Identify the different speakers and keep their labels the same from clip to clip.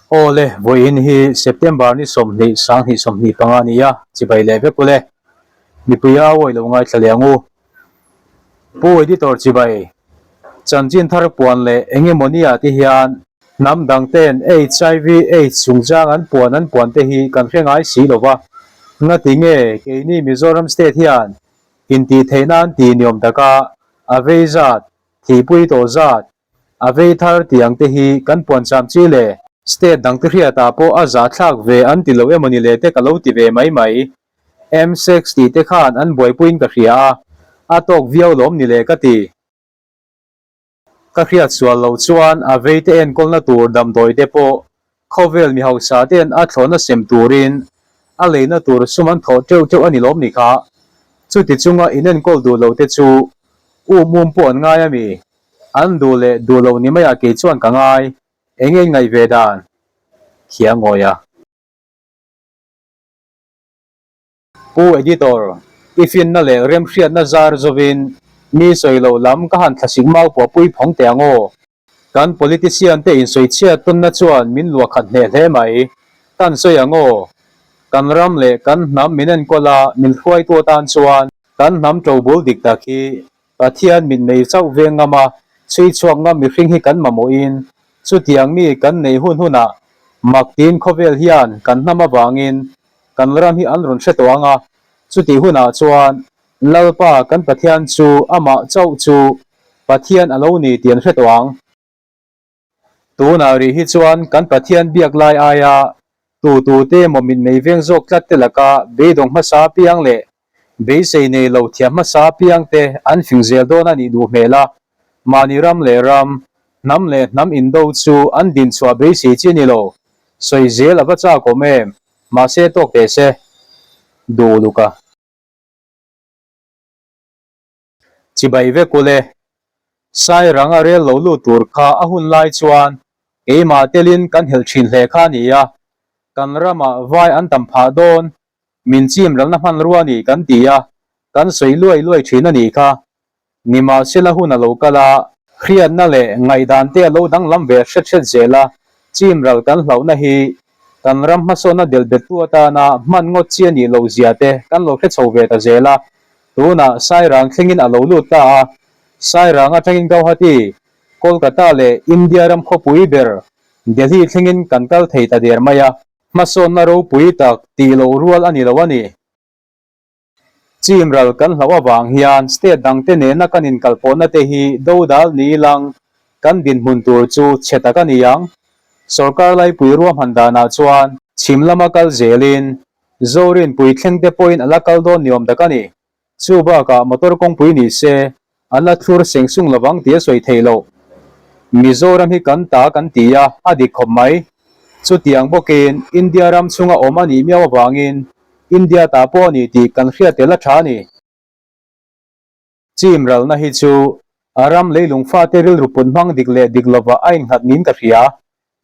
Speaker 1: Aw le, vawiin hi September ni 20 sanghnih 25 a ni a, chibai leh vek ule. Mipui a awi lo ngaithla leh ang u. Pu Editor chibai, chanchin thar puan leh eng emaw nia ti hian hnam dang ten HIV AIDS chungchang an puan an puan te hi kan hre ngai si lo va, ngati nge keini Mizoram state hian intihtheih nan ti niawm taka a vei zat, thihpui tawh zat, A vei thar tih ang te hi kan puan cham chi le. State dang te hriatah pawh a zahthlak ve an ti lo emawni le te ka lo ti ve mai mai. M-sex tih te khan an buaipuiin ka hria a, a tawk viau lawm ni le ka ti. Ka hriat sual loh chuan a vei te enkawlna tur damdawi te pawh khawvel mi hausa ten a thlawhna sem turin a leina tur sum an thawh teuh teuh a ni lawm ni kha. Chuti chunga inenkawl duh lo te chu um um pawh an ngai a mi? An duh leh duh lo ni maiah kei chuan ka ngai, eng eng ngaih ve dan? Khia ngawi a. Pu Editor, i finna leh remhriatna zar zovin mi sawi loh lam ka han thlasik mau pawh pui phawng teh ang aw. Kan politician te insawichhiat tawnna chuan min luah khat hneh hle mai. Kan sawi ang aw. Kan ram leh kan hnam min enkawl a, min hruaitu atan chuan kan hnam ṭobul dik tak hi Pathian mit nei chauh ve ngam a, chhui chhuak ngam mihring hi kan mamawhin chutiang mi kan neih hun hunah mak tiin khawvel hian kan hnam avangin kan ram hi an rawn hre tawh ang a, chutih hunah chuan Lalpa kan Pathian chu amah chauh chu Pathian a lo ni tih an hre tawh ang. Tunah rih hi chuan kan Pathian biak lai aia tu tute emaw mitmei veng zawk tlat te laka beidawng hmasa apiang leh beisei nei lo thiam hmasa apiang te an fing zel dawn a nih duh hmel a, mahni ram leh ram, hnam leh hnam indo chu an dinchhuah beisei chi a ni lo. Sawi zel a va chak awm em? Mahse tawk teh se. Duh uluk a. Chibai vek ule. Sairang a rel lo lut tur kha a hun lai chuan keimah telin kan helh thin hle kha a ni a, kan ramah vai an tam phah dawn, min chim ralna hmanrua a ni kan ti a, kan sawi luai luai thin a nih kha. Nimahsela hun a lo kal a, hriatna leh ngaihdan te a lo danglam ve hret hret zel a, chim ral kan hlauhna hi kan ram hmasawnna delhbettu atana hman ngawt chi a nih loh zia te kan lo hre chho ve ta zel a, Tunah Sairang thlengin a lo lut ta a, Sairang atangin Gauhati, Kolkata leh India ram khawpui ber Delhi thlengin kan kal thei ta der mai a, hmasawnna ropui tak tih loh rual a ni lo a ni. Chim ral kan hlauh avang hian state dangte nena kan inkalpawhna te hi dodal ni ilang kan dinhmun tur chu chhe tak a ni ang. Sorkar laipui ruahman danah chuan chhim lama kal zelin Zorinpui thleng te pawhin a la kal dawn ni awm tak a ni. Chu bakah motor kawngpui ni se, an la thlur seng sung lovang tih a sawi theih loh. Mizoram hi kan ta kan ti a, a dik khawp mai. Chutiang bawkin India ram chhunga awm a nih miau avangin India ta pawh a ni tih kan hriat tel a tha a ni. Chim ralna hi chu a ram leilung fate rilru put hmang dik leh dik lovah a innghat niin ka hria.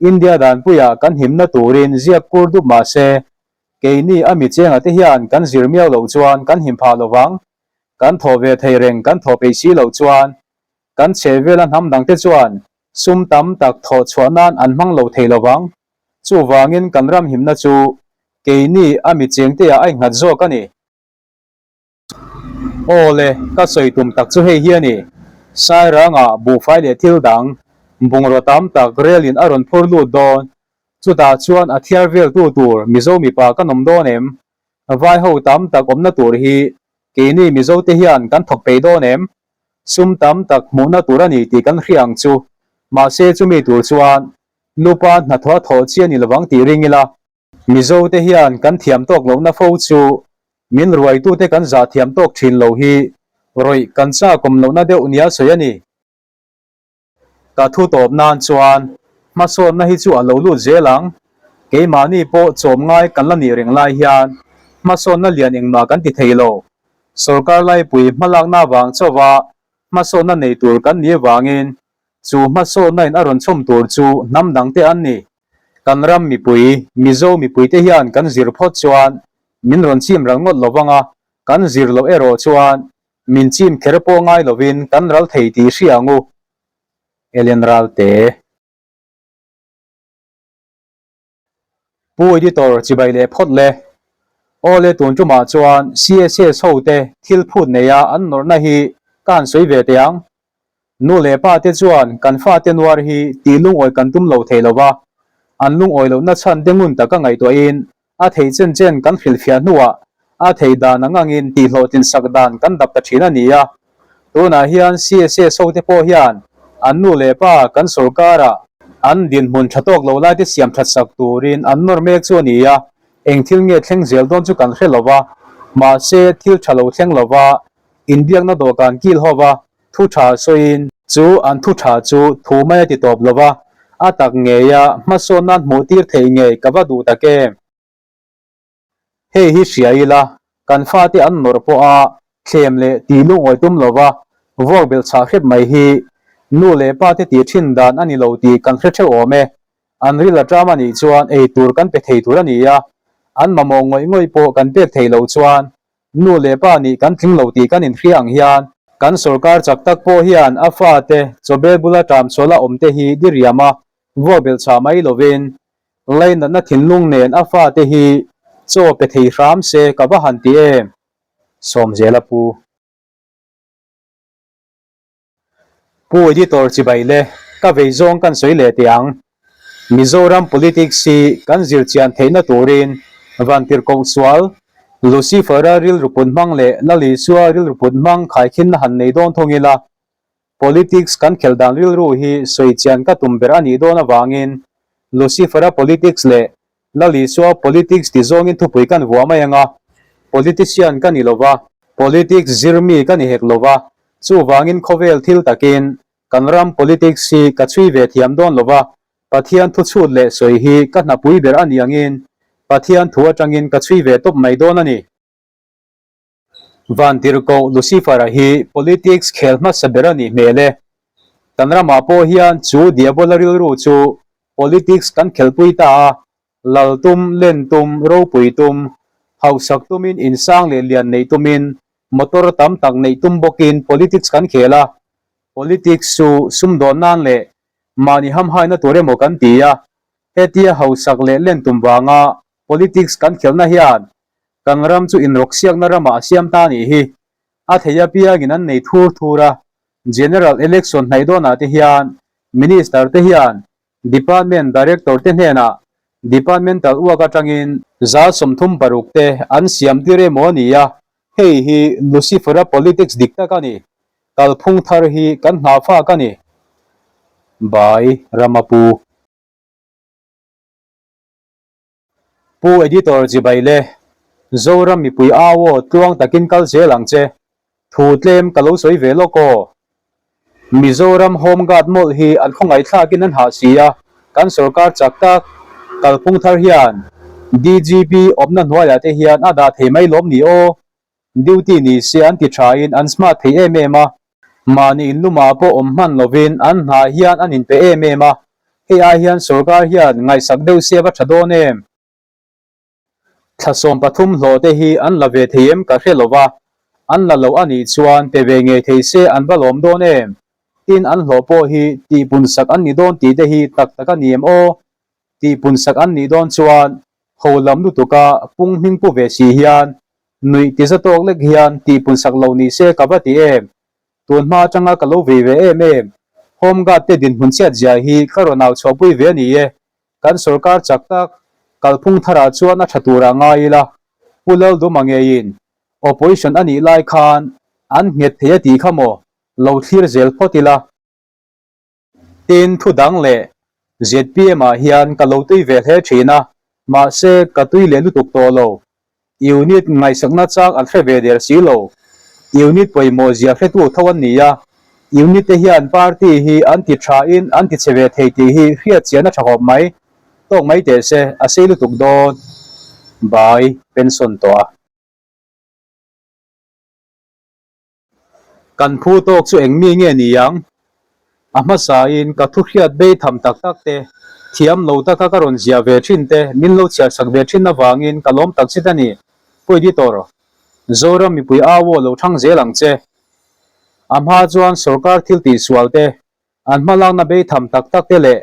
Speaker 1: India danpuiah kan himna turin ziak kur dup mah se, keini a mi chenga te hian kan zir miau loh chuan kan him phah lovang. Kan thawh ve thei reng kan thawh peih si loh chuan kan chhehvela hnam dangte chuan sum tam tak thawh chhuah nan an hmang lo thei lovang. Chuvangin kan ram himna chu keini a mi chengteah a innghat zawk a ni. Aw le, ka sawi tum tak chu hei hi a ni. Sairangah buhfai leh thil dang, bungraw tam tak relin a rawn phur lut dawn. Chutah chuan a thiar veltu tur Mizo mipa kan awm dawn em? Vai ho tam tak awmna tur hi keini Mizo te hian kan thawk peih dawn em? Sum tam tak hmuhna tur a ni tih kan hria ang chu. Mahse chumi tur chuan lupa hnathawh a thawh chi a ni lovang tih ring ila. Mizo te hian kan thiam tawk lohna fo chu min ruaitute kan zah thiam tawk thin lo hi rawih kan chakawm lohna deuh nia sawi a ni. Ka thu tawp nan chuan hmasawnna hi chu a lo lut zel ang. Keimahni pawh chawm ngai kan la nih reng lai hian hmasawnna lian engmah kan ti thei lo. Sorkar laipui hmalakna vang chauha hmasawnna nei tur kan nih avangin chu hmasawnna in a rawn chhawm tur chu hnam dangte an ni. Kan ram mipui, Mizo mipuite hian kan zir phawt chuan min rawn chim ral ngawt lovang a, kan zir loh erawh chuan min chim kher pawh ngai lovin kan ral thei tih hria ang u. Ellen Ralte. Pu Editor chibai leh phawt le. Aw le tun tumah chuan CSS ho te thil phut neia an nawrhna hi ka han sawi ve teh ang. Nu leh pa te chuan kan fate nuar hi tih lungawi kan tum lo thei lo va, an lungawi lohna chhan te ngun taka ngaihtuahin a thei chen chen kan hrilhfiah hnuah a thei dan ang angin tihhlawhtlin sak dan kan dap ta thin a ni a. Tunah hian CSS ho te pawh hian an nu leh pa kan sorkara an dinhmun tha tawk lo lai te siam that sak turin an nawr mek chu a ni a, eng thil nge thleng zel dawn chu kan hre lo va, mahse thil tha lo thleng lo va, inbiakna dawhkan kil ho va thu tha sawiin chu an thu tha chu thu mai a ti tawp lo va, a tak ngeia hmasawn nan hmuh tir theih ngei ka va duh tak em? Hei hi hria ila, kan fate an nawrh pawha thlem leh tih lungawi tum lova vuak belh chhah hrep mai hi nu leh pa te tih thin dan a ni lo tih kan hre theuh awm e. An ril a ṭam a nih chuan ei tur kan pe thei tur a ni a, an mamawh ngawih ngawih pawh kan pek thei lo chuan nu leh pa nih kan tling lo tih kan inhria ang hian kan sorkar chak tak pawh hian a fate chawbel bula ṭam chhuah la awm te hi diriam a vuak belh chhah mai lovin Lainatna thinlung nen a fate hi chaw pe thei hram se ka va han ti em? Sawmzela pu. Pu Editor chibai le, ka vei zawng kan sawi leh teh ang. Mizoram politics hi kan zir chian theihna turin Vantirhkoh sual, Lucifer-a rilru put hmang leh Lal Isua rilru put hmang khaikhinna han nei dawn thung ila, Politics kan khelh dan rilru hi sawi chian ka tum ber a nih dawn avangin Lucifer-a politics leh Lal Isua politics ti zawngin thupui kan vuah mai ang a, politician ka ni lova, politics zir mi ka ni hek lova, chuvangin khawvel thil takin kan ram politics hi ka chhui ve thiam dawn lova, Pathian thu chhut leh sawi hi ka hnapui ber a nih angin Pathian thu atangin ka chhui ve tawp mai dawn a ni. Vantirhkoh Lucifer-a hi politics khel hmasa ber a nih hmel e. Kan ramah pawh hian chu Diabola rilru chu politics kan khelpui ta a, lal tum, len tum, ropui tum, hausak tumin insang leh lian neih tumin, motor tam tak neih tum bawkin politics kan khel a. Politics chu sumdawn nan leh mahni hamhaina tur emaw kan ti a, hetia hausak leh len tum vanga politics kan khelhna hian Kan ram chu inrawksiakna ramah a siam ta nih hi. A thei apiangin an nei thur thur a, General Election hnaih dawnah te hian Minister te hian Department Director te hnenah Departmental uak atangin 36% te an siam tir emaw a ni a, hei hi Lucifer-a politics dik tak a ni. Kalphung thar hi kan nghahfak a ni. By Ramapu. Pu Editor chibai le, Zoram mipui au aw tluang takin kal zel ang che, thu tlem ka lo sawi ve lawk aw. Mizoram Home Guard mawlh hi an khawngaihthlakin an hah si a, kan sorkar chak tak kalphung thar hian DGP awmna hnuaiah te hian a dah thei mai lawm ni aw. Duty ni se an ti thain an smart thei em em a, mahni inlumah pawh awm hman lovin an hnah hian an inpe em em a, hei ai hian sorkar hian ngaihsak deuh se va tha dawn em? Thla 13 hlawh te hi an la ve thei em ka hre lo va, an la lo a nih chuan pe ve ngei thei se an va lawm dawn em? Tin an hlawh pawh hi tihpun sak an ni dawn tih te hi tak tak a ni em aw? Tihpun sak an nih dawn chuan ho lam lutuka pung hming pu ve si hian Nuih ti za tawk lek hian tihpun sak lo ni se ka va ti em? Tun hma atanga ka lo vei ve em em. Home guard te dinhmun chhiat zia hi ka rawn au chhuahpui ve a ni e. Kan sorkar chak tak, kalphung tharah chuan a tha turah ngai ila. Pu Lalduma ngeiin opposition a nih lai khan an nghet thei a tih kha maw? Lo thlir zel phawt ila. Tin, thu dang leh zpm ah hian ka lo tui ve hle thin a, mahse ka tui leh lutuk tawh lo. Unit ngaihsakna chak an hre ve der si lo. Unit pawimawh zia hretu tho an ni a, unit te hian party hi an ti tha in an ti chhe ve thei tih hi hriat chian a tha khawp mai. Tawk mai teh se, a sei lutuk dawn. Bai pension tawh a. Kan phu tawk chu eng mi nge ni ang? A hmasain ka thu hriat bei tham tak tak te, thiam lo taka ka rawn ziah ve thin te, min lo chhiar sak ve thin avangin ka lawm tak zet a ni. Pu Editor, Zoram mipui au aw lo thang zel ang che. A hma chuan sorkar thil tihsual te, an hmalakna bei tham tak tak te leh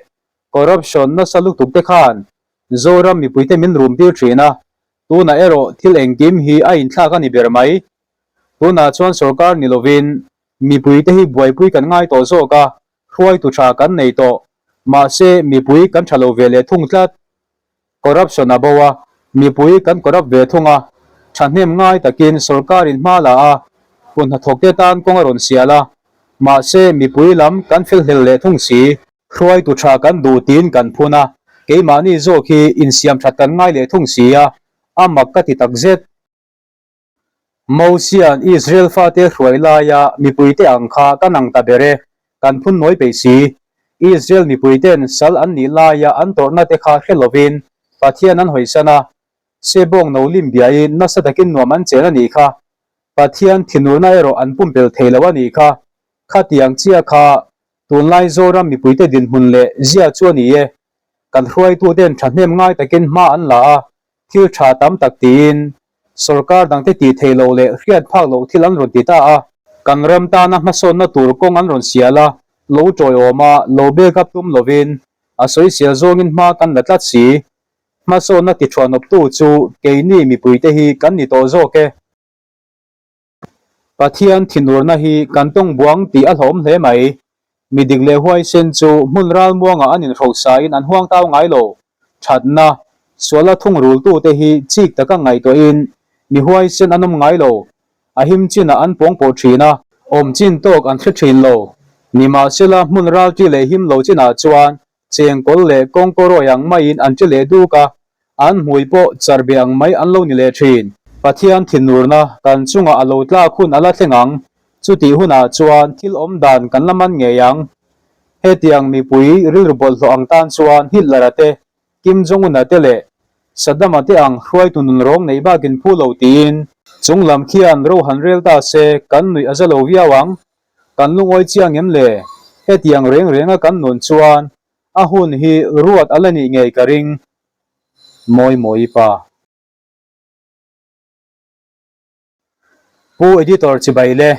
Speaker 1: corruption nasa lutuk te khan. Zoram mipuite min rum tir thin a, tunah erawh thil engkim hi a inthlak a ni ber mai. Tunah chuan sorkar ni lovin mipuite hi buaipui kan ngai tawh zawk a, hruaitu tha kan nei tawh. Mahse, mipui kan tha lo ve leh thung tlat. Corruption a bo a, mipui kan corrupt ve thung a, thahnem ngai takin sorkarin hma la a, kut hnathawkte tan kawng a rawn sial a, mahse mipui lam kan felhlel leh thung si. Hruaitu tha kan duh tiin kan phun a, keimahni zawk hi insiam that kan ngai leh thung si a, a mak ka ti takzet. Mosia'n Israel fate hruai laia mipuite ang kha kan ang ta ber e, kan phun nawi peih si. Israel mipuite'n sal an nih laia an tawrhna te kha hre lovin Pathian an hawisan a, Sebawng no lim biain nasa takin nuam an chen a nih kha. Pathian thinurna erawh an pumpelh thei lo a nih kha. Khatiang chiah kha tunlai Zoram mipuite dinhmun leh zia chu a ni e. Kan hruaitute'n thahnem ngai takin hma an la a, thil tha tam tak tiin sorkar dangte tih theih loh leh hriat phak loh thil an rawn ti ta a. Kan ram tana hmasawnna tur kawng an rawn sial a, lo tawiawm a, lo bek up tum lovin a sawi sial zawngin hma kan la tlat si. Hmasawnna ti thuanawptu chu keini mipuite hi kan ni tawh zawk e. Pathian thinurna hi kan tawng buang tih a hlawm hle mai. Mi dik leh huaisen chu hmun ralmuangah an inhrosain an huang tau ngai lo. Thatna, suala thungrultute hi chik taka ngaihtuahin mi huaisen an awm ngai lo. A him chinah an pawng pawh thin a, awm chin tawk an hre thin lo. Nimahsela hmun ralṭi leh him lo chinah chuan Chengkawl leh kawngkawrawi ang maiin an ṭi leh duk a, an hmui pawh charbe ang mai an lo ni leh ṭhin. Pathian thinurna kan chungah a lo tlak hun a la thleng ang, chutih hunah chuan thil awm dan kan la man ngei ang. Hetiang mipui rilru bawlhhlawh ang tan chuan Hitler-a te, Kim Jong-un-a te leh Saddam-a te ang hruaitu nun rawng neih bakin phu lo tiin chung lam khian ro han rel ta se kan nuih a za lo viau ang. Kan lungawi chiang em le? Hetiang reng renga kan nun chuan a hun hi ruat a la nih ngei ka ring. Mawi mawi pa. Pu Editor chibai le,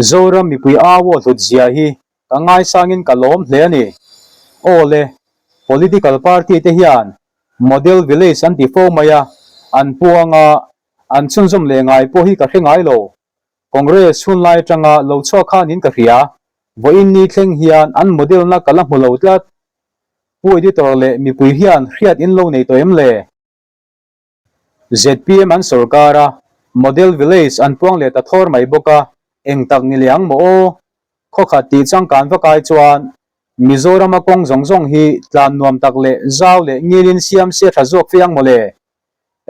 Speaker 1: Zoram mipui au aw hlut zia hi ka ngaisangin ka lawm hle a ni. Aw le, political party te hian model village an ti fo mai a, an puang a, an chhunzawm leh ngai pawh hi ka hre ngai lo. Congress hun lai atanga lo chhuak khanin ka hria, vawiin ni thleng hian an model na ka la hmu lo tlat. Pu Editor leh mipui hian hriat in lo nei tawh em le? Zpm an sorkar a, model village an puang leh ta thawr mai bawk a, eng tak ni leh ang maw aw? Khawkhat tih changkan va kai chuan Mizorama kawng zawng zawng hi tlan nuam tak leh zau leh ngilin siam se tha zawk fe ang maw le?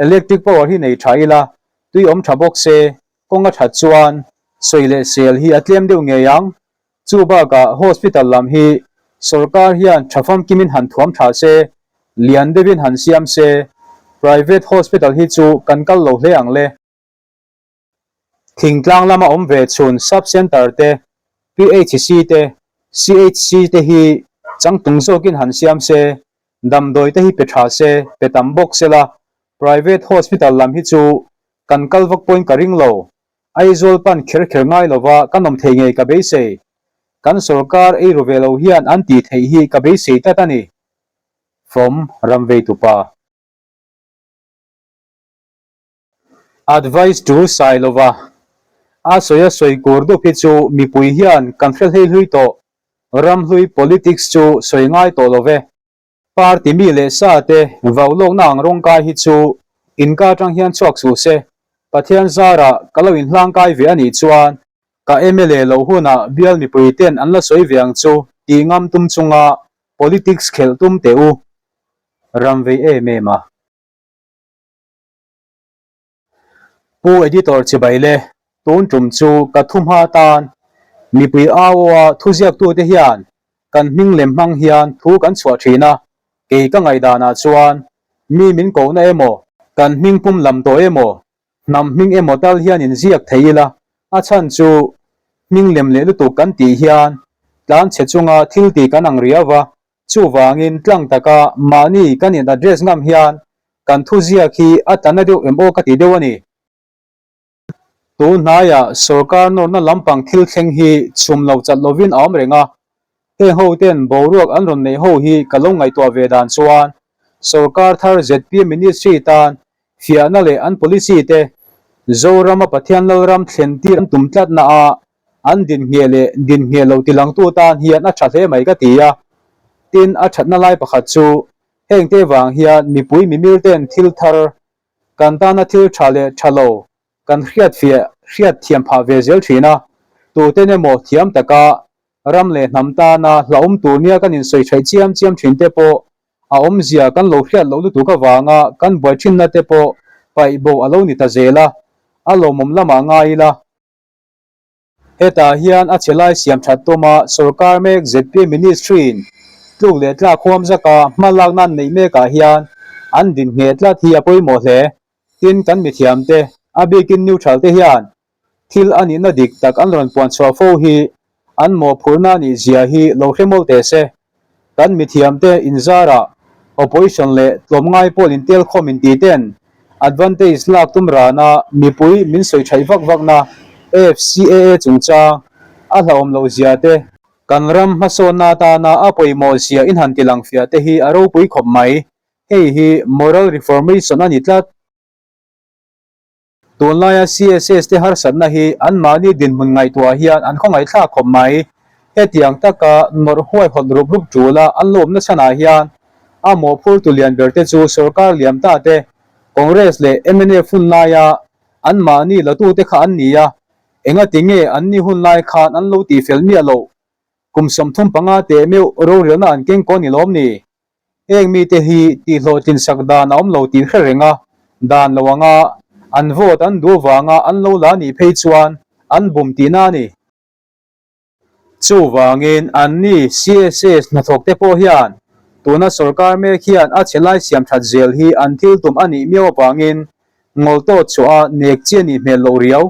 Speaker 1: Electric power hi nei tha ila, tui awm tha bawk se, kawng a that chuan sawi leh sel hi a tlem deuh ngei ang. Chu bakah hospital lam hi sorkar hian tha famkimin han thuam tha se, lian deuhin han siam se, private hospital hi chu kan kal lo hle ang le. Thingtlang lama awm ve chhun sub centre te, PHC te, CHC te hi changtlung zawkin han siam se, damdawi te hi pe tha se, pe tam bawk se la, private hospital lam hi chu kan kal vak pawhin ka ring lo. Aizawl pan kher kher ngai lova kan awm thei ngei ka beisei. Kan sorkar ei ru ve lo hian an tih theih hi ka beisei tlat a ni. From Ramveitupa. Advice to Sailova, A sawi a sawi kur dup hi chu mipui hian kan hre hlei hlui tawh, ramhlui politics chu sawi ngai tawh lo ve. Party mi leh sa te vau lawkna ang rawng kai hi chu inka atang hian chhuak suh se, Pathian zarah ka lo inhlang kai ve a nih chuan ka mla loh hunah bial mipui ten an la sawi ve ang chu tih ngam tum chunga politics khelh tum teh u. Ram vei em em a. Pu Editor chibai le, tun tum chu ka thu hma tan mipui au aw a thuziaktute hian kan hming lem hmang hian thu kan chhuah thin a, kei ka ngaihdanah chuan mi min kohna emaw, kan hming pum lam tawh emaw, hnam hming emaw tal hian inziak thei ila, a chhan chu hming lem leh lutuk kan tih hian tlanchhe chunga thil tih kan ang riau va, Chuvangin tlang taka mahni kan in address ngam hian kan thuziak hi a tla na deuh em aw ka ti deuh a ni. Tun hnaiah sorkar nawrna lampang thil thleng hi chhum lo chat lovin a awm reng a, heng ho ten boruak an rawn neih ho hi ka lo ngaihtuah ve dan chuan Sorkar thar zpm Ministry tan fiahna leh an policy te Zorama Pathian Lalram thlen tir an tum tlatna a an din ngheh leh din ngheh lo tilangtu tan hian a tha hle mai ka ti a. Tin, a thatna lai pakhat chu hengte vang hian mipui mimir ten thil thar kan tana thil tha leh tha lo kan hriat fiah hriat thiam phah ve zel thin a, tuten emaw thiam taka ram leh hnam tana hlauhawm tur nia kan insawi theih chiam chiam thin te pawh a awmzia kan lo hriat loh lutuk avanga kan buai thinna te pawh paih bo a lo ni ta zel a, a lawmawm lamah ngai ila. Hetah hian a chhe lai siam that tuma sorkar mek zpm Ministry-in tluk leh tlak huam zaka hma lakna an neih mekah hian an din ngheh tlat hi a pawimawh hle. Tin, kan mithiamte, a bikin neutral te hian thil a nihna dik tak an rawn puan chhuah fo hi an mawhphurhna a nih zia hi lo hre mawlh teh se. Kan mithiamte inzarah opposition leh tlawmngai pawl intelkhawm inti ten advantage lak tum rana mipui min sawi thaih vak vakna AFCAA chungchang a hlauhawm loh zia te, kan ram hmasawnna atana a pawimawh zia inhan tilang fiah te hi a ropui khawp mai. Hei hi moral reformation a ni tlat. Tunlaia CSS te harsatna hi anmahni dinhmun ngaihtuah hian an khawngaihthlak khawp mai. Hetiang taka nawrh huaihawt rup rup ṭula an lawmna chhanah hian a mawhphurtu lian berte chu sorkar liam ta te, Congress leh mnf hun laia anmahni latute kha an ni a, engati nge anni hun lai khan an lo tihfel miah loh? Kum 35 teh meuh rorelna an keng kaw ni lawm ni? Heng mite hi tihhlawhtlin sak dan a awm lo tih hre reng a, dan lo anga an vote an duh vanga an lo la nih phei chuan an bum tihna a ni. Chuvangin anni CSS hnathawk te pawh hian tuna sorkar mek hian a chhe lai siam that zel hi an thil tum a nih miau avangin ngawl tawt chhuah a nek chi a nih hmel loh riau.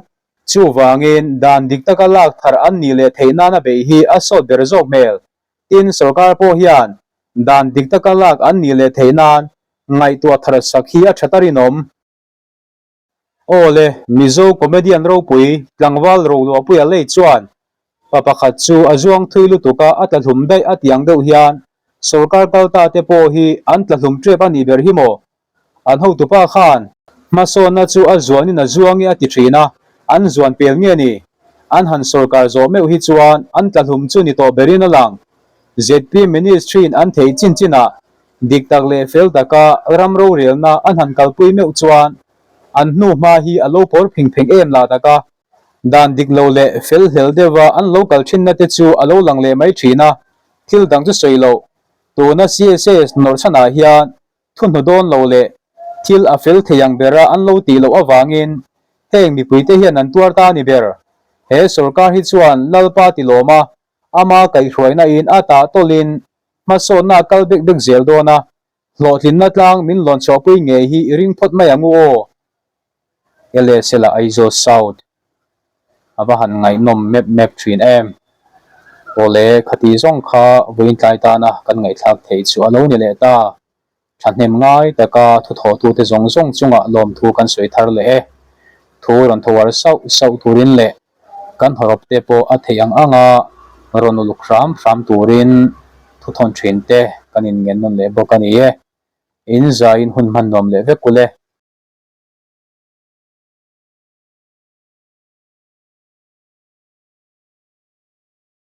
Speaker 1: Chuvangin dan dik taka lak thar an nih leh theih nana beih hi a sawt ber zawk hmel. Tin, sorkar pawh hian dan dik taka lak an nih leh theih nan ngaihtuah thar sak hi a tha ta rinawm. Aw le, Mizo comedian ropui tlangval Roluahpuia lei chuan pa pakhat chu a zuang thui lutuk a, a tla hlum daih a tih ang deuh hian sorkar kal ta te pawh hi an tla hlum tep a nih ber hi maw? An hotupa khan hmasawnna chu a zuanin a zuang i a ti thin a, an zuan pel nge ni? An han sorkar zawh meuh hi chuan an tlahlum chu ni tawh berin a lang. Zpm Ministry-in an theih chin chinah dik tak leh fel taka ram rorelna an han kalpui meuh chuan an hnu hma hi a lo pawr phing pheng em lah taka dan dik lo leh fel hlel deuha an lo kal thinna te chu a lo lang leh mai thin a, thil dang chu sawi loh. Tuna CSS nawrh chhanah hian Thu hnu dawn lo leh thil a fel thei ang bera an lo tih loh avangin heng mipuite hian an tuar ta a ni ber. He sorkar hi chuan Lalpa ti lawm a, ama kaihhruaina in a tah tawlhin hmasawnna a kal bek bek zel dawn a, hlawhtlinna tlang min lawn chhuahpui ngei hi i ring phawt mai ang u aw. LSL a Aizawl South a va han ngaihnawm mep mep thin em. Awle khati zawng kha vawiin tlai tana kan ngaihthlak theih chu a lo ni leh ta. Thahnem ngai taka thuthawhtute zawng zawng chungah lawmthu kan sawi thar leh e. Thu rawn thawar sauh sauh turin leh kan hawrawp te pawh a theih ang anga rawn uluk hram hram turin thuthawn thin te kan inngen nawn leh bawk a ni e. In zaiin hun hman nuam leh vek ule.